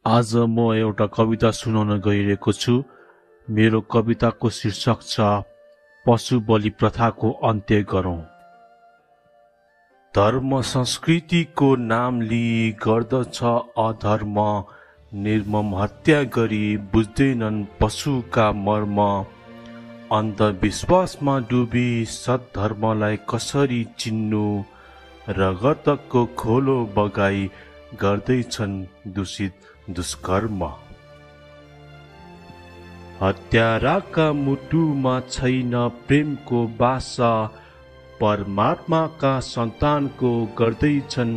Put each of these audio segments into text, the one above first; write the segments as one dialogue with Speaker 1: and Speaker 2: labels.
Speaker 1: आज म एउटा कविता सुनाउन गइरहेको छु। मेरो कविताको शीर्षक छ पशु बलि प्रथाको अन्त्य गरौं। धर्म संस्कृतिको नाम लिई गर्दछ अधर्म, निर्मम हत्या गरी बुझ्दैनन् पशुका मर्म। अन्धविश्वासमा डुबी सद्धर्मलाई कसरी चिन्नु, रगतको खोलो बगाई गर्दैछन् दूषित दुष्कर्म। हत्याराका मुटुमा छैन प्रेमको बास, परमात्माका सन्तानको गर्दैछन्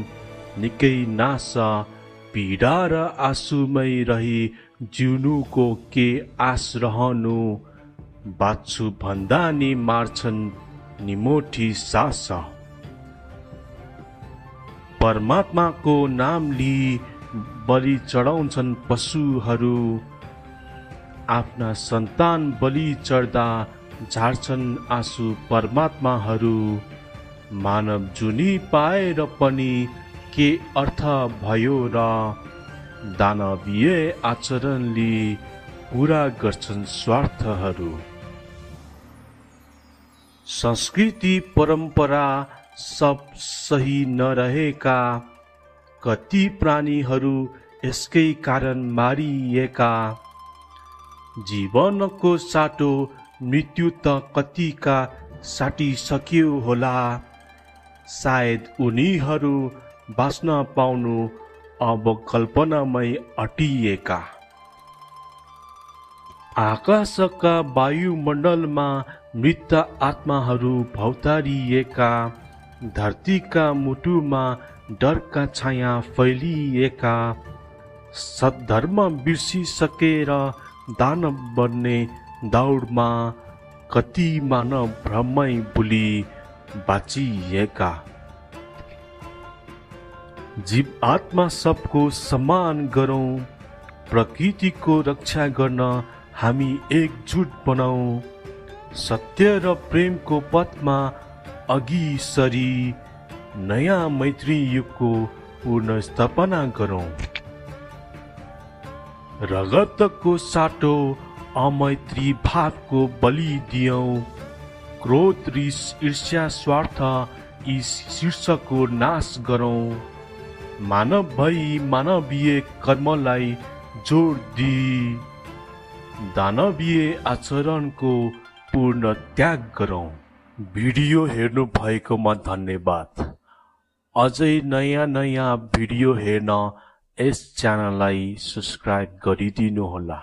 Speaker 1: निकै नाश। पीडा र आँसुमै रही जिउनुको के आश रहनु, बाछु भन्दा नि मार्छन् निमोठी सास। परमात्माको नाम लिई बलि चढाउँछन् पशुहरू, आफ्ना सन्तान बलि चढ्दा झार्छन् आँसु परमात्माहरू। मानव जुनी पाएर पनि के अर्थ भयो र, दानवीय आचरणले पूरा गर्छन् स्वार्थहरू। संस्कृति परम्परा सब सही नरहेका, कति प्राणीहरू यसकै कारण मारिएका। जीवनको साटो मृत्यु त कतिका साटिसक्यो होला, सायद उनीहरू बाँच्न पाउनु अब कल्पनामै अटिएका। आकाशका वायुमण्डलमा मृत आत्माहरू भौतारिएका, धरतीका मुटुमा डरका छाया फैलिएका। सद्धर्म बिर्सिसकेर दानव बन्ने दौडमा कति मानव भ्रमै भुली बाँचिएका। जीव आत्मा सबको सम्मान गरौं, प्रकृतिको रक्षा गर्न हामी एकजुट बनाऊ। सत्य र प्रेमको पथमा अघि सरी, नयाँ मैत्री युगको पुनर्स्थापना गरौं। रगतको साटो अमैत्री भावको बलि दियौं, क्रोध रिस ईर्ष्या स्वार्थ यी शीर्षको नाश गरौं। मानव भई मानवीय कर्मलाई जोड दिई, दानवीय आचरणको पूर्ण त्याग गरौं। भिडियो हेर्नु भएकोमा धन्यवाद। अझै नयाँ नयाँ भिडियो हेर्न यस च्यानललाई सब्स्क्राइब गरिदिनुहोला।